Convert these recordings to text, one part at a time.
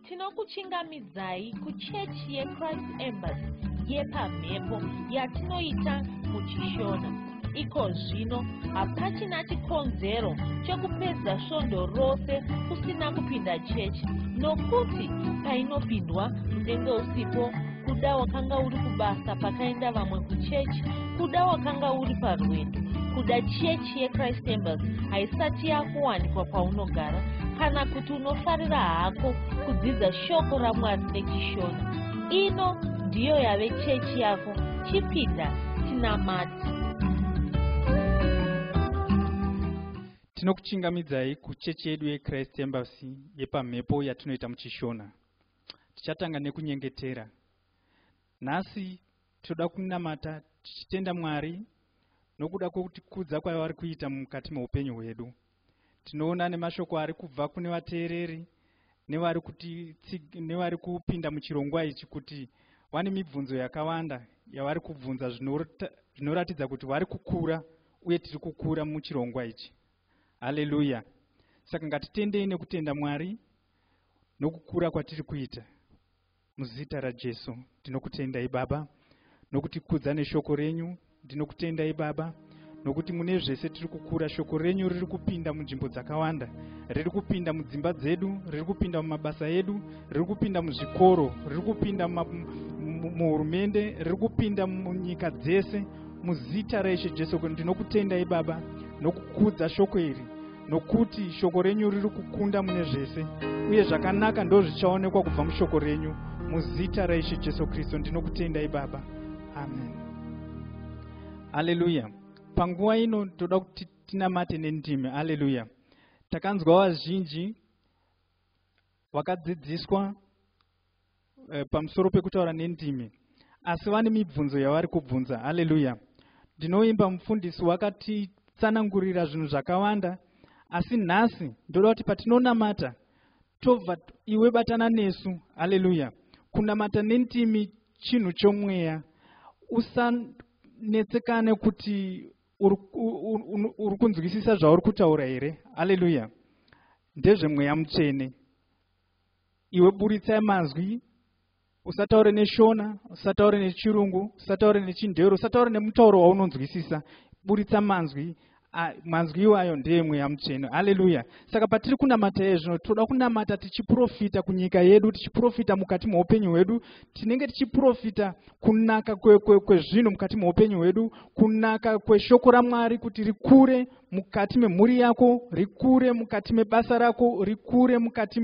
Tinokuchingamidzai kuchechi yeChrist Embassy yepamhepo yatinoita muchiShona. Iko zvino hapachina chikonzero chekupedza svondo rose usina kupinda chechi nokuti painopindwa unenge usipo, kuda wakanga uri kubasa pakaenda vamwe kuchechi, kuda wakanga uri parwendo, kuda chechi yeChrist Embassy haisati yakuwanikwa kwaunogara, kana kuti unofarira hako kudzidza shoko raMwari nechiShona. Ino ndiyo yave chechi yako, chipinda tinamate. Tinokuchingamidzai kuchechi yedu yeChrist Embassy yepamhepo yatinoita muchiShona. Tichatanga nekunyengetera. Nhasi tinoda kunamata tichitenda Mwari nokuda kwekutikudza kwavari kuita mukati meupenyu hwedu. Tinoona nemashoko ari kubva kune vateereri nevari kupinda muchirongwa ichi kuti vane mibvunzo yakawanda yavari kubvunza zvinoratidza kuti vari kukura uye tiri kukura muchirongwa ichi. Haleluya! Saka ngatitendei nekutenda Mwari nokukura kwatiri kuita. Muzita raJesu ndinokutendai Baba nokutikudza neshoko renyu. Ndinokutendai Baba nokuti mune zvese tiri kukura. Shoko renyu riri kupinda munzvimbo dzakawanda, riri kupinda mudzimba dzedu, riri kupinda mumabasa edu, riri kupinda muzvikoro, riri kupinda muhurumende, riri kupinda munyika dzese. Muzita raIshe Jesu ndinokutendai Baba nokukudza shoko iri, nokuti shoko renyu riri kukunda mune zvese, uye zvakanaka ndo zvichaonekwa kubva mushoko renyu. Muzita raIshe Jesu Kristu ndinokutendai Baba, amen. Haleluya. Panguva ino toda kuti tinamate nendimi. Haleluya. Takanzwa vazhinji vakadzidziswa pamusoro pekutaura nendimi, asi vane mibvunzo yavari kubvunza. Haleluya. Ndinoimba mufundisi wakatitsanangurira zvinhu zvakawanda, asi nhasi ndoda kuti patinonamata tobva iwe batana nesu. Haleluya. Kunamata nendimi chinhu chomweya. Usanetsekane kuti uri kunzwisisa zvauri kutaura here. Haleluya. Ndezvemweya mutsvene. Iwe buritsai mazwi, usataure neshona, usataure nechirungu, usataure nechindero, usataure nemutauro waunonzwisisa. Buritsa manzwi, manzwi iwayo ndeyemweya mutsvene. Haleluya. Saka patiri kunamata izvino, toda kunamata tichiprofita kunyika yedu, tichiprofita mukati meupenyu hwedu. Tinenge tichiprofita kunaka kwezvinhu mukati meupenyu hwedu, kunaka kweshoko raMwari kuti rikure mukati memhuri yako, rikure mukati mebasa rako, rikure mukati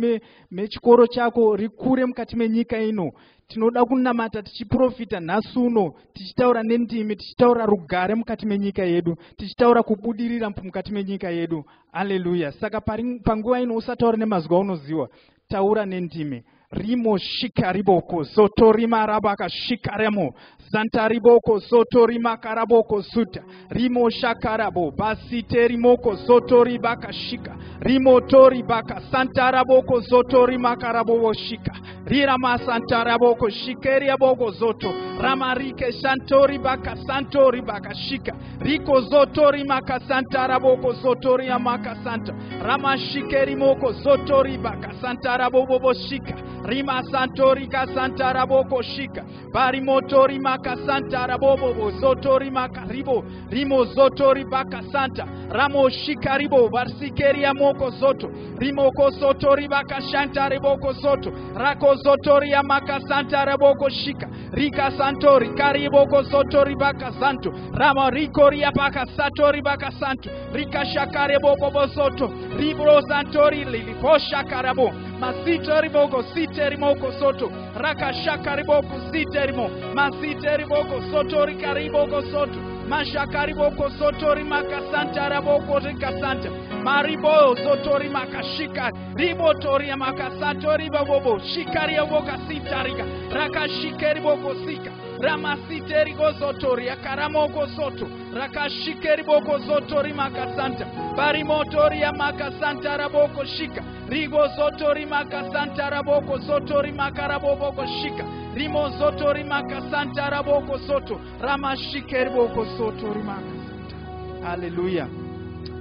mechikoro chako, rikure mukati menyika ino. Tinoda kunamata tichiprofita nhasi uno, tichitaura nendimi, tichitaura rugare mukati menyika yedu, tichitaura kubudirira mukati menyika yedu. Haleluya. Saka panguva ino usataura nemazwi aunoziva, taura nendimi. Rimo shikariboko zotorima rabaka shikaremo santariboko zotorima karaboko suta rimo shakarabo basite rimoko zotoribaka shika rimo toribaka santaraboko zotorima karabo shika rirama santaraboko shikeriaboko zoto ramarike shantoribaka santoribaka shika riko zotorimaka santaraboko zotoriamaka santa ramashikerimoko zotoribaka santarabobobo shika rima santorika santaraboko shika barimotori maka santarabobobo zotori maka ribo rimo zotori baka santa ramo shika ribo barsikeria moko zoto rimoko sotori baka shanta riboko soto rako zotoria maka santa raboko shika rika santori kariboko sotori baka santo rama rikoria baka satori baka santo rika shakare boko bosoto ribro santori liliko shakarabo masito riboko site rimoko soto raka shakariboko site rimo masite riboko soto rikariboko soto mashakariboko soto rimaka santa raboko rika santa maribo soto rimaka shika ribotori makasato ribobobo shikariaboka sitarika rakashikeriboko sika ramasite rigozotori akaramoko soto rakashikeriboko soto rimakasanta barimotori yamakasanta raboko shika rigozoto rimakasanta raboko soto rimakaraboboko shika rimozoto rimakasanta raboko soto ramashikeriboko soto rimakasanta. Haleluya.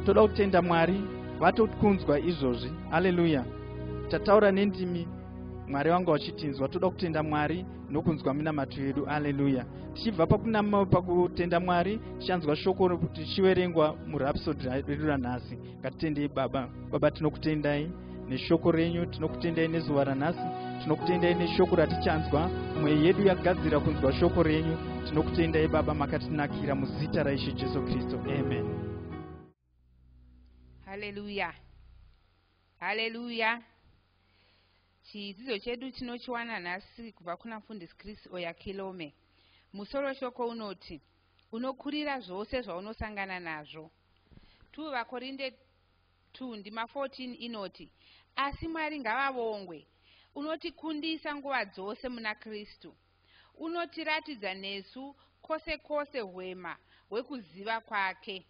Toda kutenda Mwari vatokunzwa izvozvi. Haleluya. Tataura nendimi. Mwari vanga vachitinzwa. Toda kutenda Mwari nokunzwa minamato yedu. Aleluya. Tichibva pakunama pakutenda Mwari, tichanzwa shoko tichiverengwa murhapsody redu ranhasi. Ngatitendei Baba. Baba, tinokutendai neshoko renyu, tinokutendai nezuva ranhasi, tinokutendai neshoko ratichanzwa. Mweya yedu yagadzira kunzwa shoko renyu. Tinokutendai Baba, makatinakira, muzita raIshe Jesu Kristu, amen. Haleluya, haleluya. Chidzidzo chedu tinochiwana nhasi kubva kuna Mufundisi Chris Oyakilome. Musoro weshoko unoti, "Unokurira zvose zvaunosangana nazvo." 2 VaKorinde 2 ndima 14 inoti, "Asi Mwari ngavavongwe, unotikundisa nguva dzose muna Kristu, unotiratidza nesu kwose kwose hwema hwekuziva kwake."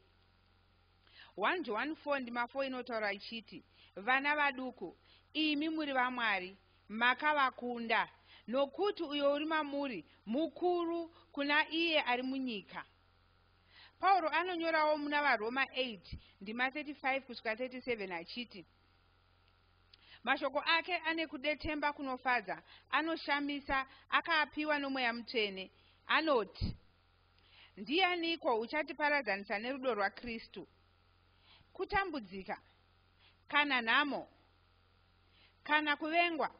1 John 4 ndima 4 inotaura ichiti, "Vana vaduku, imi muri vaMwari, makavakunda, nokuti uyo uri mamuri mukuru kuna iye ari munyika." Pauro anonyorawo muna VaRoma 8 ndima 35 kusvika 37 achiti, mashoko ake ane kudetemba kunofadza, anoshamisa, akaapiwa noMweya Mutsvene. Anoti, "Ndianiko uchatiparadzanisa nerudo rwaKristu? Kutambudzika, kana nhamo, kana kuvengwa,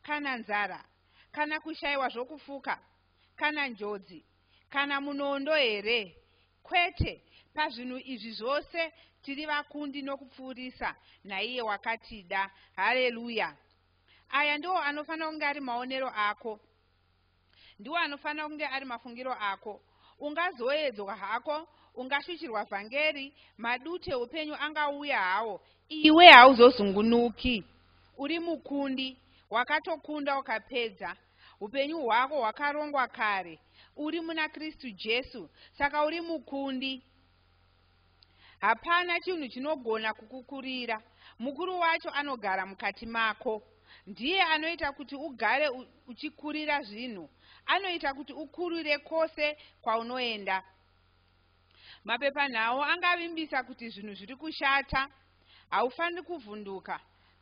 kana nzara, kana kushayiwa zvokufuka, kana njodzi, kana munondo here? Kwete, pazvinhu izvi zvose tiri vakundi nokupfuurisa naiye wakatida." Haleluya. Aya ndiwo anofanira kunge ari maonero ako, ndiwo anofanira kunge ari mafungiro ako. Ungazoedzwa hako, ungashuchirwa vhangeri, madute upenyu angauya hawo, iwe hauzozungunuki. Uri mukundi, wakatokunda ukapedza. Upenyu hwako hwakarongwa kare, uri muna Kristu Jesu, saka uri mukundi. Hapana chinhu chinogona kukukurira. Mukuru wacho anogara mukati mako ndiye anoita kuti ugare uchikurira zvinhu, anoita kuti ukurire kwose kwaunoenda. Mapepanhau angavimbisa kuti zvinhu zviri kushata, haufaniri kuvhunduka.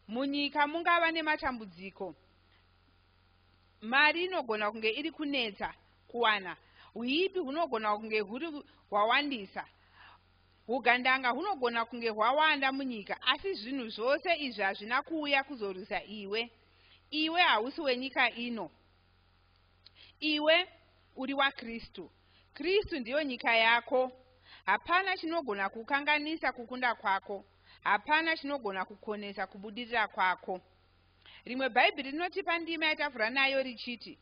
Munyika mungava nematambudziko, mari inogona kunge iri kunetsa kuwana, huipi hunogona kunge huri hwawandisa, ugandanga hunogona kunge hwawanda munyika, asi zvinhu zvose izvi hazvina kuuya kuzorwisa iwe. Iwe hausi wenyika ino, iwe uri waKristu. Kristu ndiyo nyika yako. Hapana chinogona kukanganisa kukunda kwako, hapana chinogona kukonesa kubudirira kwako. Rimwe Bhaibheri rinotipa ndima yatavhura nayo richiti,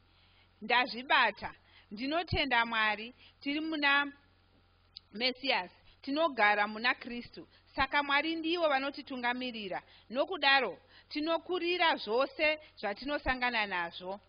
"Ndazvibata, ndinotenda Mwari, tiri muna Mesiyasi, tinogara muna Kristu, saka Mwari ndivo vanotitungamirira. Nokudaro tinokurira zvose zvatinosangana nazvo."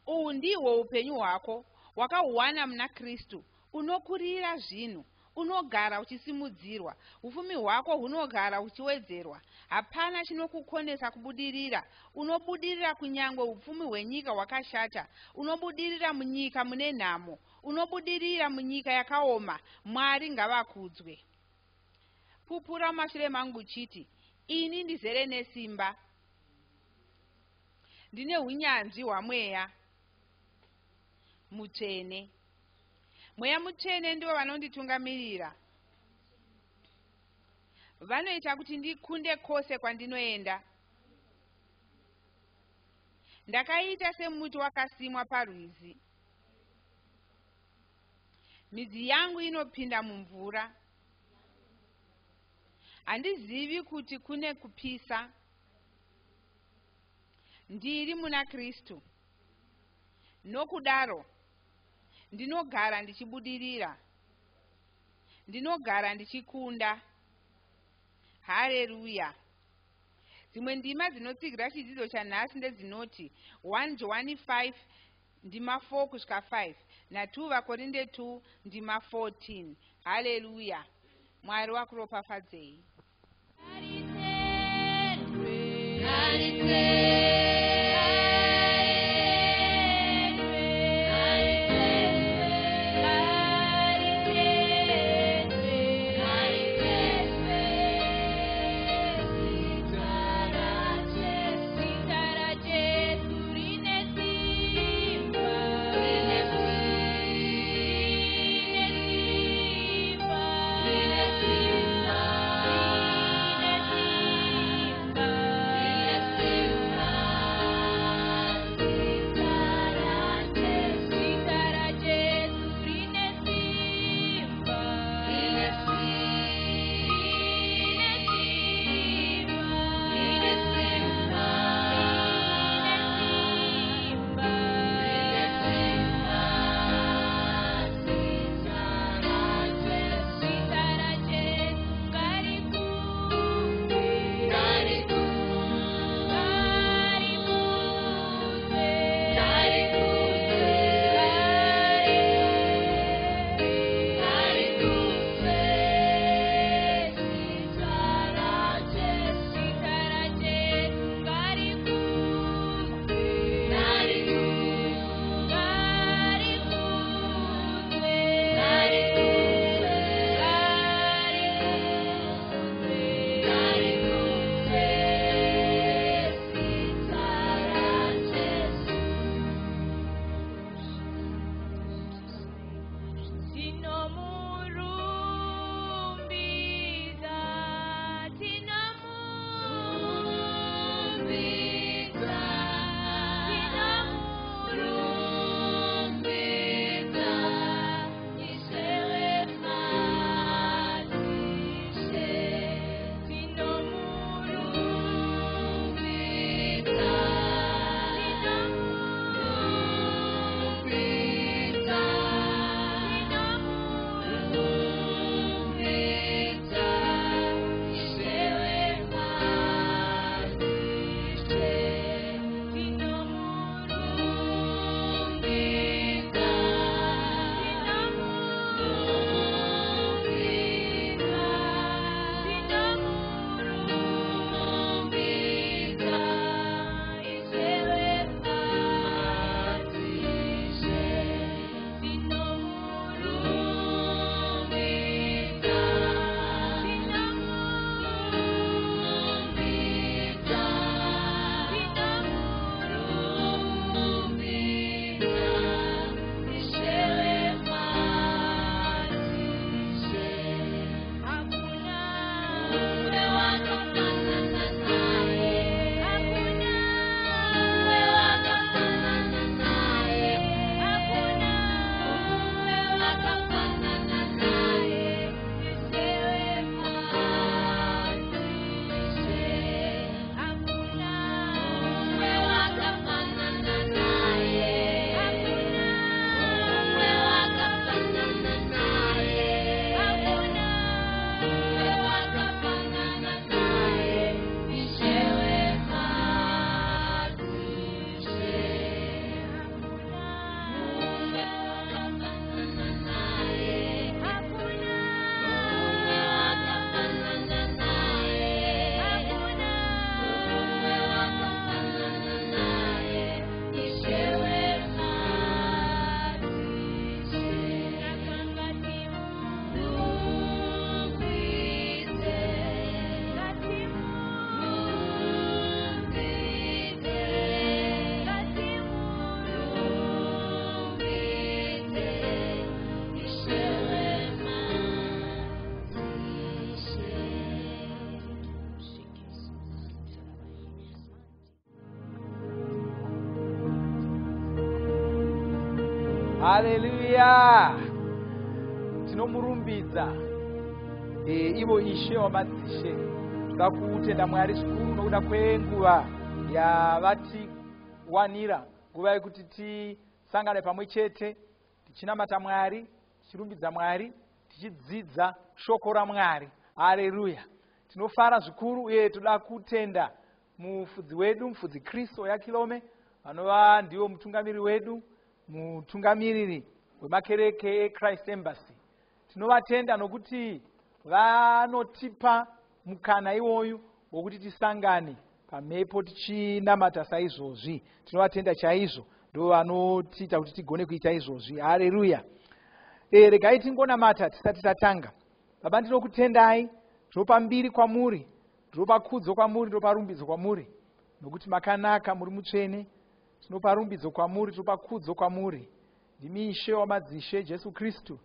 Uhu ndihwo upenyu hwako, wakahuwana muna Kristu. Unokurira zvinhu, unogara uchisimudzirwa, upfumi hwako hunogara huchiwedzerwa. Hapana chinokukonesa kubudirira. Unobudirira kunyange upfumi hwenyika hwakashata, unobudirira munyika mune nhamo, unobudirira munyika yakaoma. Mwari ngavakudzwe. Pupura mumashure mangu uchiti, "Ini ndizere nesimba, ndine unyanzvi hwaMweya Mutsvene. Mweya Mutsvene ndivo vanonditungamirira, vanoita kuti ndikunde kwose kwandinoenda. Ndakaita semuti wakasimwa parwizi, midzi yangu inopinda mumvura. Handizivi kuti kune kupisa. Ndiri muna Kristu, nokudaro ndinogara ndichibudirira, ndinogara ndichikunda." Hareruya. Dzimwe ndima dzinotsigira chidzidzo chanhasi ndedzinoti 1 Johani 5 ndima 4 kusvika 5 na2 VaKorinde 2 ndima 14. Haleluya. Mwari wakuropafadzei. Ngaritendwe, ngaritendwe, ngaritendwe, ngaritendwe, zita raJesu, zita raJesu. Haleluya! Tinomurumbidza ivo Ishe wamadzishe. Toda kutenda Mwari zvikuru nokuda kwenguva yavatiwanira, nguva yekuti tisangane pamwe chete tichinamata Mwari, tichirumbidza Mwari, tichidzidza shoko raMwari. Haleluya! Tinofara zvikuru uye toda kutenda mufudzi wedu, mufudzi Kristu Oyakilome, vanova ndivo mutungamiri wedu, mutungamiriri wemakereke eChrist Embassy. Tinovatenda nokuti vanotipa mukana iwoyu wokuti tisangane pamhepo tichinamata saizvozvi. Tinovatenda chaizvo, ndo vanotiita kuti tigone kuita izvozvi. Haleluya! Regai tingonamata tisati tatanga. Baba, ndinokutendai, ndinopa mbiri kwamuri, ndinopa kudzo kwamuri, ndinopa rumbidzo kwamuri, nokuti makanaka, muri mutsvene. Tinopa rumbidzo kwamuri, tinopa kudzo kwamuri. Ndimi Ishe wamadzishe, Jesu Kristu,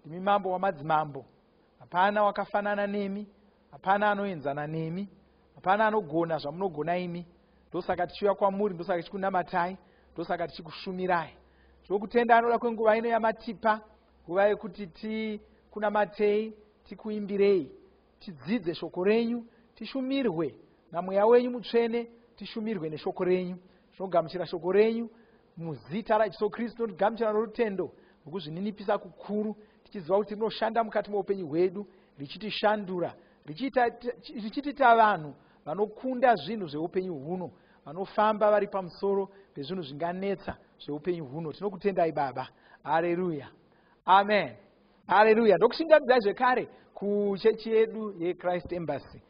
ndimi Mambo wamadzimambo. Hapana wakafanana nemi, hapana anoenzana nemi, hapana anogona zvamunogona imi. Ndosaka tichiuya kwamuri, ndosaka tichikunamatai, ndosaka tichikushumirai. Tinokutenda anoda kwenguva ino yamatipa, nguva yekuti tikunamatei, tikuimbirei, tidzidze shoko renyu, tishumirwe namweya wenyu mutsvene, tishumirwe neshoko renyu. Tinogamuchira shoko renyu muzita raJesu Kristu. Tinogamuchira norutendo nokuzvininipisa kukuru, tichiziva kuti rinoshanda mukati meupenyu hwedu, richitishandura, richitiita vanhu vanokunda zvinhu zveupenyu huno, vanofamba vari pamusoro pezvinhu zvinganetsa zveupenyu huno. Tinokutendai Baba. Haleluya, amen, haleluya. Ndokuchingamidzai zvekare kuchechi yedu yeChrist Embassy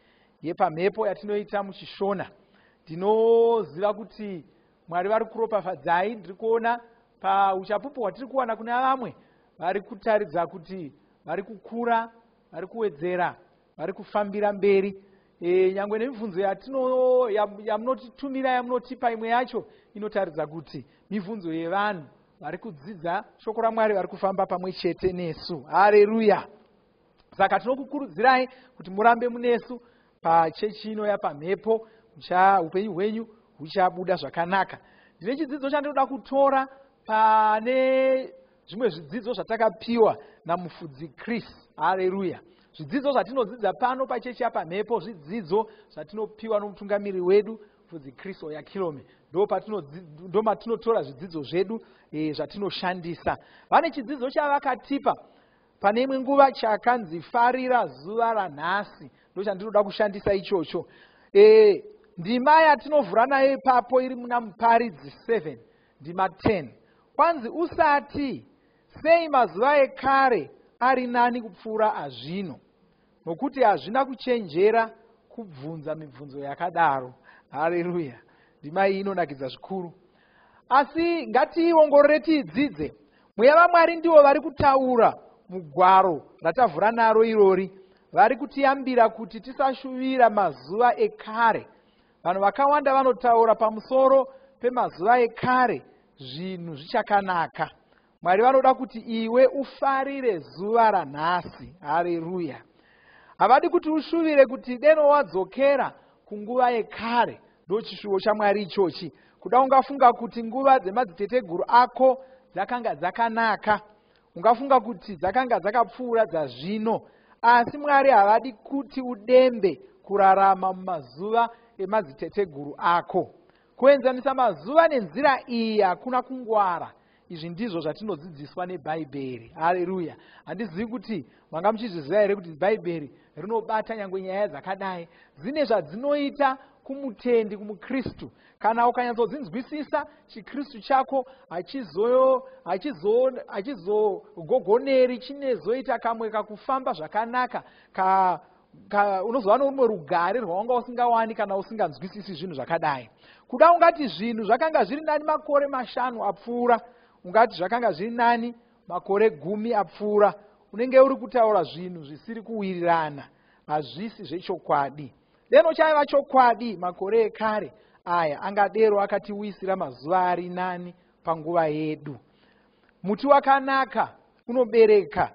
yepamhepo yatinoita muchiShona. Ndinoziva kuti Mwari vari kuropafadzai. Ndiri kuona pauchapupu hwatiri kuwana kuna vamwe vari kutaridza kuti vari kukura, vari kuwedzera, vari kufambira mberi. Nyangwe nemibvunzo yamunotitumira, yamunotipa, imwe yacho inotaridza kuti mibvunzo yevanhu vari kudzidza shoko raMwari, vari kufamba pamwe chete nesu. Hareruya! Saka tinokukurudzirai kuti murambe munesu pachechi ino yapamhepo, upenyu hwenyu huchabuda zvakanaka. Ndine chidzidzo chandinoda kutora pane zvimwe zvidzidzo zvatakapiwa namufudzi Chris. Hareruya! Zvidzidzo zvatinodzidza pano pachechi yapamhepo zvidzidzo zvatinopiwa nomutungamiri wedu, mufudzi Chris Oyakilome. Ndo matinotora zvidzidzo zvedu zvatinoshandisa. Vane chidzidzo chavakatipa pane imwe nguva chakanzi "Farira zuva ranhasi". Ndo chandinoda kushandisa ichocho. Ndima yatinovhura nayo ipapo iri muna Muparidzi 7 ndima 10. Kwanzi, "Usati, 'Sei mazuva ekare ari nani kupfuura azvino?' Nokuti hazvina kuchenjera kubvunza mibvunzo yakadaro." Hareruya! Ndima iyi inonakidza zvikuru, asi ngatiiongorore, tiidzidze. Mweya vaMwari ndivo vari kutaura mugwaro ratavhura naro irori. Vari kutiyambira kuti tisashuvira mazuva ekare. Vanhu vakawanda vanotaura pamusoro pemazuva ekare zvinhu zvichakanaka. Mwari vanoda kuti iwe ufarire zuva ranhasi. Hareruya! Havadi kuti ushuvire kuti deno wadzokera kunguva yekare. Ndo chishuvo chaMwari ichochi. Kuda ungafunga kuti nguva dzemadziteteguru ako dzakanga dzakanaka, ungafunga kuti dzakanga dzakapfuura dzazvino, asi Mwari havadi kuti udembe kurarama mumazuva emadziteteguru ako. Kuenzanisa mazuva nenzira iyi hakuna kungwara. Izvi ndizvo zvatinodzidziswa neBhaibheri. Hareruya! Handizivi kuti manga muchizviziva here kuti Bhaibheri rinobata nyange nyaya dzakadai. Dzine zvadzinoita kumutendi, kumukristu. Kana ukanyatsodzinzwisisa, chikristu chako hachizogogoneri, chinezoita kamwe kakufamba zvakanaka unozova norumwe rugare rwawanga usingawani kana usinganzwisisi zvinhu zvakadai. Kuda ungati zvinhu zvakanga zviri nani makore 5 apfuura, ungati zvakanga zviri nani makore 10 apfuura, unenge uri kutaura zvinhu zvisiri kuwirirana, hazvisi zvechokwadi. Deno chaiva chokwadi, makore ekare aya angadero akatiwisira mazuva ari nani panguva yedu. Muti wakanaka unobereka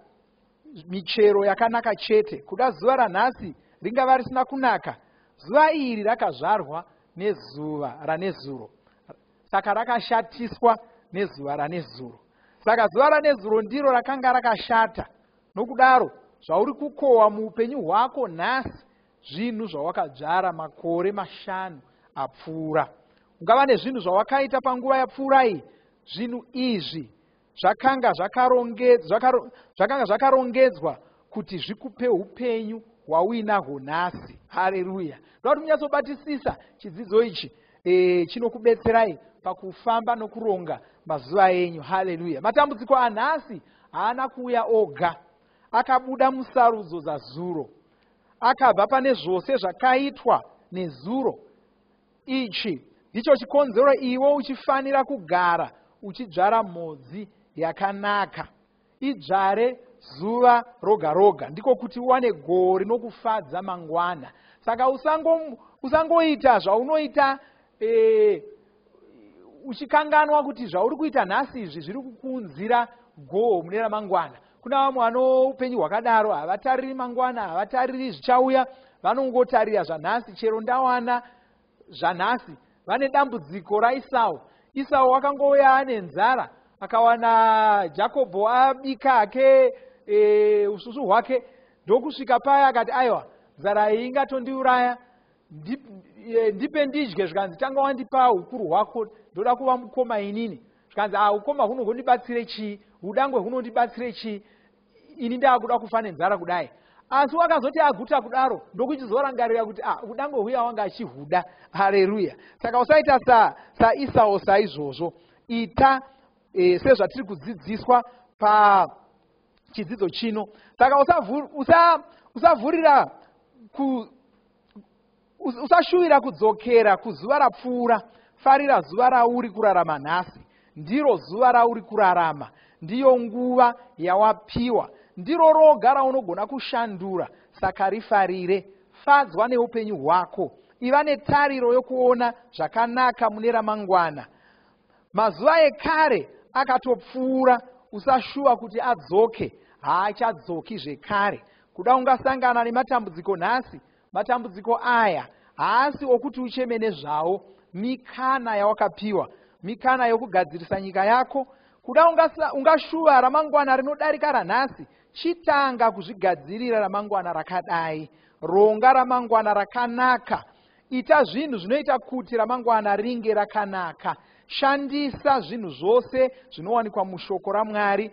michero yakanaka chete. Kuda zuva ranhasi ringava risina kunaka, zuva iri rakazvarwa nezuva ranezuro, saka rakashatiswa nezuva ranezuro. Saka zuva ranezuro ndiro rakanga rakashata. Nokudaro zvauri kukohwa muupenyu hwako nhasi zvinhu zvawakadzvara makore 5 apfuura. Ungava nezvinhu zvawakaita panguva yapfuura iyi. Zvinhu izvi zvakanga zvakarongedzwa kuti zvikupe upenyu hwauinahwo nhasi. Hareruya. Ndoda kuti munyatsobatisisa chidzidzo ichi, chinokubetserai pakufamba nokuronga mazuva enyu. Haleluya. Matambudziko anhasi haana kuuya oga, akabuda musarudzo dzazuro, akabva pane zvose zvakaitwa nezuro. Ichi ndicho chikonzero iwe uchifanira kugara uchidzvara mhodzi yakanaka. Idzvare zuva roga roga, ndiko kuti uwane goho rinokufadza mangwana. Saka usangoita zvaunoita, uchikanganwa kuti zvauri kuita nhasi izvi zviri kukuunzira goho mune ramangwana. Kuna vamwe vano upenyu hwakadaro, havatariri mangwana, havatariri zvichauya, vanongotarira zvanhasi. Chero ndawana zvanhasi. Vane dambudziko raIsau. Isau wakangouya ane nzara, akawana Jakobho abika hake usvusvu hwake, ndokusvika paya akati, aiwa, nzara iyi ingatondiuraya, ndipe ndidye. Zvikanzi, tanga wandipa ukuru hwako, ndoda kuva mukoma inini. Zvikanzi, a ukoma hunongondibatsire chii? Udangwe hunondibatsire chii? Ini ndaakuda kufa nenzara kudai. Asi wakazoti aguta kudaro, ndokuchizorangarira kuti udangwe huya wanga achihuda. Hareruya. Saka usaita saIsau saizvozvo. Ita sezvatiri kudzidziswa pachidzidzo chino. Saka usavhurira usashuvira kudzokera kuzuva rapfuura. Farira zuva rauri kurarama nhasi. Ndiro zuva rauri kurarama, ndiyo nguva yawapiwa, ndiro roga raunogona kushandura. Saka rifarire, fadzwa neupenyu hwako, iva netariro yokuona zvakanaka mune ramangwana. Mazuva ekare akatopfuura, usashuva kuti adzoke, haachadzoki zvekare. Kuda ungasangana nematambudziko nhasi, matambudziko aya haasi okuti ucheme nezvawo. Mikana yawakapiwa, mikana yokugadzirisa nyika yako. Kuda ungashuva ramangwana rinodarika ranhasi, chitanga kuzvigadzirira ramangwana rakadai. Ronga ramangwana rakanaka. Ita zvinhu zvinoita kuti ramangwana ringe rakanaka. Shandisa zvinhu zvose zvinowanikwa mushoko raMwari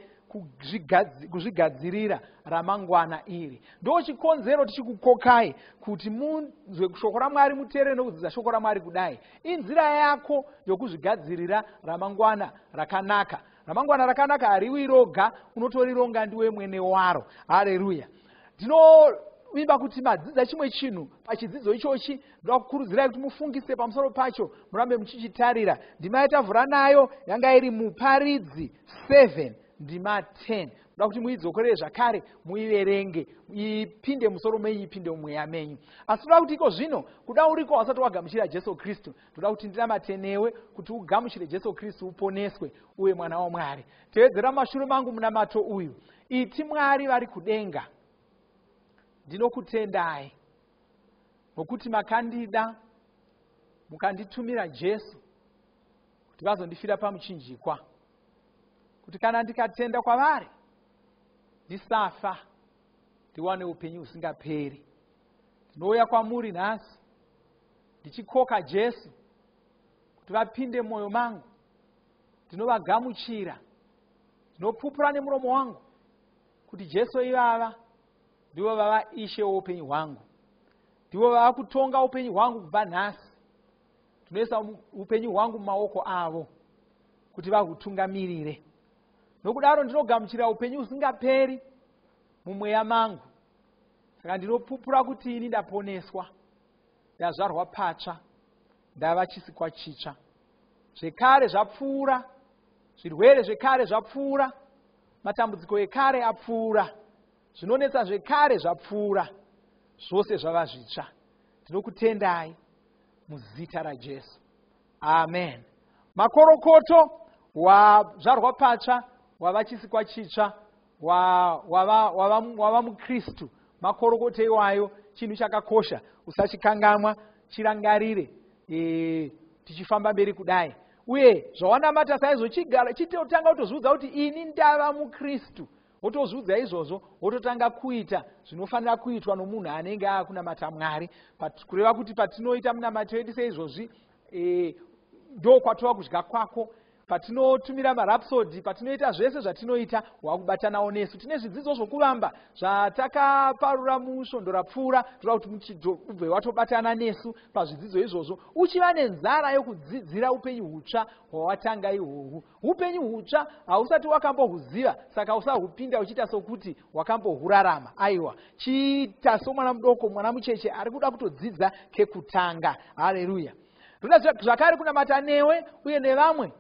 kuzvigadzirira ramangwana iri. Ndo chikonzero tichikukokai kuti munzwe shoko raMwari, muteerere nokudzidza shoko raMwari kudai. Inzira yako yokuzvigadzirira ramangwana rakanaka. Ramangwana rakanaka hariwi roga, unotorironga ndiwe mwene waro. Haleluya. Ndinovimba kuti madzidza chimwe chinhu pachidzidzo ichochi. Ndoda kukurudzirai kuti mufungise pamusoro pacho, murambe muchichitarira. Ndima yatavhura nayo yanga iri Muparidzi 7 ndima 10. Ndoda kuti muidzokorere zvakare, muiverenge, ipinde musoro menyu, ipinde mumweya menyu. Asi ndoda kuti iko zvino, kuda uriko wasati wagamuchira Jesu Kristu, ndoda kuti ndinamate newe kuti ugamuchire Jesu Kristu, uponeswe, uve mwana waMwari. Tevedzera mashure mangu munamato uyu. Iti, Mwari vari kudenga, ndinokutendai nokuti makandida, mukanditumira Jesu kuti vazondifira pamuchinjikwa, kuti kana ndikatenda kwavari ndisafa, ndiwane upenyu husingaperi. Ndinouya kwamuri nhasi ndichikoka Jesu kuti vapinde mumwoyo mangu. Ndinovagamuchira, ndinopupura nemuromo wangu kuti Jesu ivava ndivo vava Ishe woupenyu hwangu, ndivo vava kutonga upenyu hwangu kubva nhasi. Ndinoisa upenyu hwangu mumaoko avo kuti vahutungamirire. Nokudaro ndinogamuchira upenyu husingaperi mumweya mangu. Saka ndinopupura kuti ini ndaponeswa, ndazvarwa patsva, ndava chisikwa chitsva. Zvekare zvapfuura, zvirwere zvekare zvapfuura, matambudziko ekare apfuura, zvinonetsa zvekare zvapfuura, zvose zvava zvitsva. Ndinokutendai muzita raJesu, amen. Makorokoto, wazvarwa patsva, wava chisikwa chitsva, wava muKristu. Makorokoto iwayo chinhu chakakosha, usachikangamwa, chirangarire, tichifamba mberi kudai. Uye zvawanamata saizvo, chigara chitotanga kutozviudza kuti ini ndava muKristu. Wotozviudza izvozvo, wototanga kuita zvinofanira kuitwa nomunhu anenge aakunamata Mwari. Kureva kuti patinoita munamato yedu seizvozvi, ndo kwatova kudya kwako. Patinotumira marapsodi, patinoita zvese zvatinoita, wakubatanawo nesu. Tine zvidzidzo zvokuvamba zvatakaparura musvondo rapfuura. Toda kuti ubve watobatana nesu pazvidzidzo izvozvo, uchiva nenzara yokudzidzira upenyu hutsva hwawatanga ihwohwu. Upenyu hutsva hausati wakambohuziva, saka usahupinda uchiita sokuti wakambohurarama. Aiwa, chiita somwana mudoko, mwana mucheche ari kuda kutodzidza kekutanga. Haleluya! Ndoda zvakare kunamata newe uye nevamwe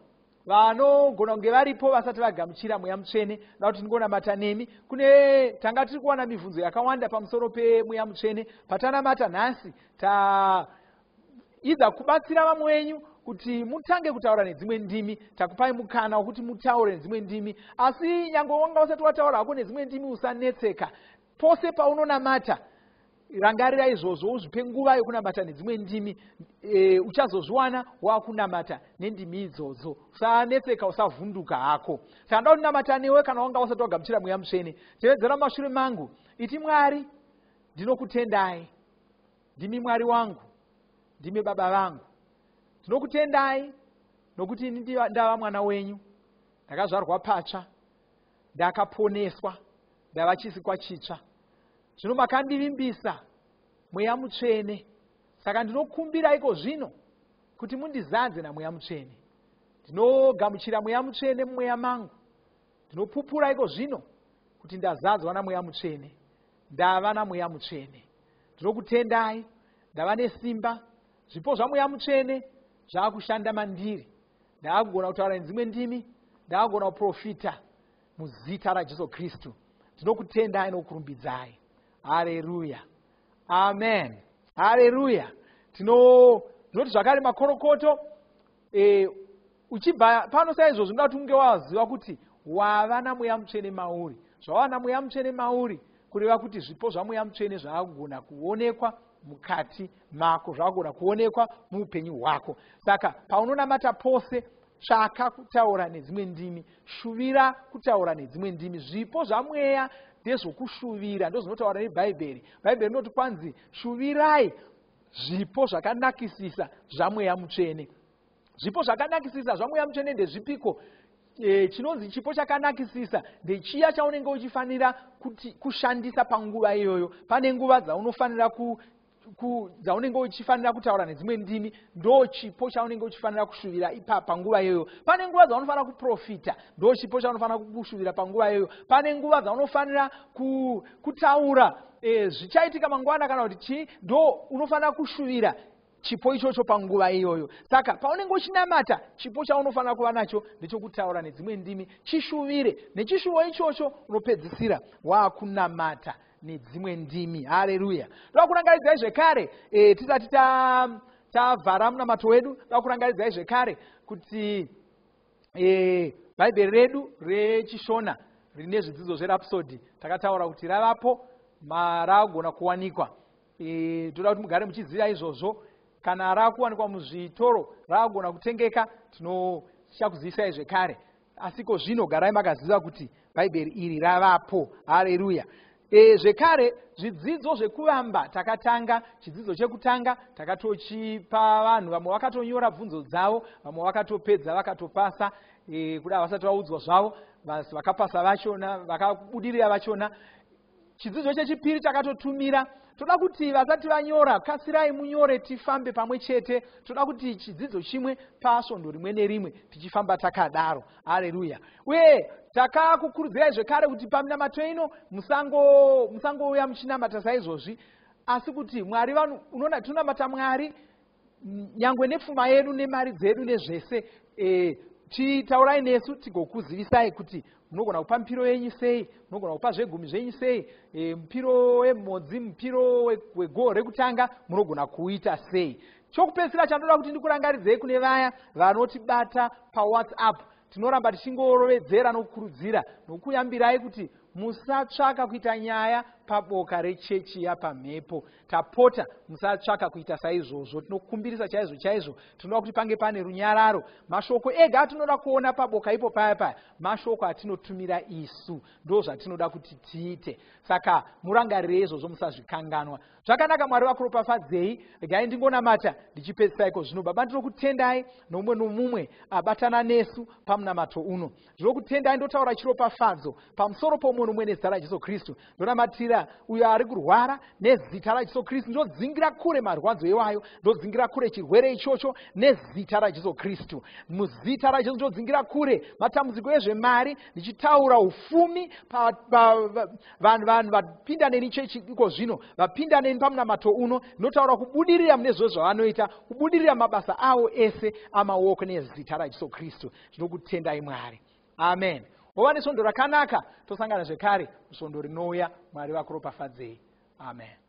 vanogona kunge varipo vasati vagamuchira Mweya Mutsvene. Da kuti ndingonamata nemi. Kune tanga tiri kuwana mibvunzo yakawanda pamusoro peMweya Mutsvene. Patanamata nhasi, taidza kubatsira vamwe venyu kuti mutange kutaura nedzimwe ndimi. Takupai mukana wekuti mutaure nedzimwe ndimi, asi nyange wanga usati wataura hako nedzimwe ndimi, usanetseka. Pose paunonamata, rangarira izvozvo, uzvipe nguva yokunamata nedzimwe ndimi. Uchazozviwana wakunamata nendimi idzodzo. Usanetseka, usavhunduka hako. Saka ndoda kunamata newe kana wanga usati wagamuchira Mweya Mutsvene. Tevedzera mumashure mangu, iti: Mwari, ndinokutendai. Ndimi Mwari wangu, ndimi Baba vangu. Ndinokutendai nokuti ini ndava mwana wenyu, ndakazvarwa patsva, ndakaponeswa, ndava chisikwa chitsva. Zvino makandivimbisa Mweya Mutsvene, saka ndinokumbira iko zvino kuti mundizadze naMweya Mutsvene. Ndinogamuchira Mweya Mutsvene mumweya mangu. Ndinopupura iko zvino kuti ndazadzwa naMweya Mutsvene, ndava naMweya Mutsvene. Ndinokutendai, ndava nesimba. Zvipo zvaMweya Mutsvene zvaakushanda mandiri. Ndaakugona kutaura nedzimwe ndimi, ndaakugona kuprofita muzita raJesu Kristu. Ndinokutendai nokukurumbidzai. Hareruya, amen, hareruya. Tinoti zvakare makorokoto. Uchibva pano saizvozvo, ndoda kuti unge waziva kuti wava naMweya Mutsvene mauri. Zvawava naMweya Mutsvene mauri, kureva kuti zvipo zvaMweya Mutsvene zvaakugona kuonekwa mukati mako, zvakugona kuonekwa muupenyu hwako. Saka paunonamata pose, tsvaka kutaura nedzimwe ndimi, shuvira kutaura nedzimwe ndimi. Zvipo zvamweya ndezvokushuvira, ndozvinotaura neBhaibheri. Bhaibheri rinoti kwanzi shuvirai zvipo zvakanakisisa zvaMweya Mutsvene. Zvipo zvakanakisisa zvaMweya Mutsvene ndezvipiko? Chinonzi chipo chakanakisisa ndechiya chaunenge uchifanira kuti kushandisa panguva iyoyo. Pane nguva dzaunofanira dzaunenge uchifanira kutaura nedzimwe ndimi, ndo chipo chaunenge uchifanira kushuvira ipa panguva iyoyo. Pane nguva dzaunofanira kuprofita, ndo chipo chaunofanira kushuvira panguva iyoyo. Pane nguva dzaunofanira kutaura zvichaitika mangwana kana kuti chii, ndo unofanira kushuvira chipo ichocho panguva iyoyo. Saka paunenge uchinamata, chipo chaunofanira kuva nacho ndechokutaura nedzimwe ndimi. Chishuvire. Nechishuvo ichocho unopedzisira waakunamata nedzimwe ndimi. Haleluya! Toda kurangaridzai zvekare, tisati tavhara munamato wedu, toda kurangaridzai zvekare kuti Bhaibheri redu reChishona rine zvidzidzo zveRapsody, takataura kuti ravapo, raagona kuwanikwa. Toda kuti mugare muchiziva izvozvo. Kana raakuwanikwa muzvitoro, raagona kutengeka, tinochakuzivisai zvekare. Asiko zvino garai makaziva kuti Bhaibheri iri ravapo. Haleluya! Zvekare zvidzidzo zvekuvamba, takatanga chidzidzo chekutanga, takatochipa vanhu. Vamwe vakatonyora bvunzo dzavo, vamwe vakatopedza, vakatopasa. Kuda vasati vaudzwa zvavo, vakapasa vachona, vakabudirira vachona. Chidzidzo chechipiri takatotumira. Toda kuti vasati vanyora, kasirai munyore, tifambe pamwe chete. Toda kuti chidzidzo chimwe pasvondo rimwe nerimwe, tichifamba takadaro. Haleluya! Uye takakukurudzirai zvekare kuti paminamato ino musangouya muchinamata saizvozvi, asi kuti Mwari, unoona, tinonamata Mwari nyangwe nepfuma yedu, nemari dzedu, nezvese. Chitaurai nesu tigokuzivisai kuti munogona kupa mupiro yenyu sei, munogona kupa zvegumi zvenyu sei, mupiro wemhodzi, mupiro wegoho rekutanga munogona kuita sei. Chokupedzisira chandoda kuti ndikurangaridzei, kune vaya vanotibata paWhatsApp, tinoramba tichingorovedzera nokukurudzira nokuyambirai kuti musatsvaka kuita nyaya. paboka rechechi yapamhepo. Tapota musatsvaka kuita saizvozvo. Tinokumbirisa chaizvo chaizvo. Tinoda kuti pange pane runyararo. Mashoko ega atinoda kuona paboka ipo paya paya mashoko atinotumira isu, ndo zvatinoda kuti tiite. Saka murangarire izvozvo, musazvikanganwa. Zvakanaka, Mwari vakuropafadzei. Regai ndingonamata ndichipedzisa iko zvino. Baba, ndinokutendai nomumwe nomumwe abatana nesu pamunamato uno. Ndinokutendai, ndotaura chiropafadzo pamusoro pomumwe nomumwe nezita raJesu Kristu. Ndonamatira uyo ari kurwara nezita raJesu Kristu. Ndodzingira kure marwadzo iwayo, ndodzingira kure chirwere ichocho nezita raJesu Kristu. Muzita raJesu ndodzingira kure matambudziko ezvemari, ndichitaura ufumi. Vanhu vapinda neni chechi iko zvino, vapinda neni pamunamato uno, ndinotaura kubudirira mune zvose zvavanoita, kubudirira mabasa avo ese amaoko nezita raJesu Kristu. Ndinokutendai Mwari, amen. Wova nesvondo rakanaka, tosangana zvekare musvondo rinouya. Mwari vakuropafadzei, amen.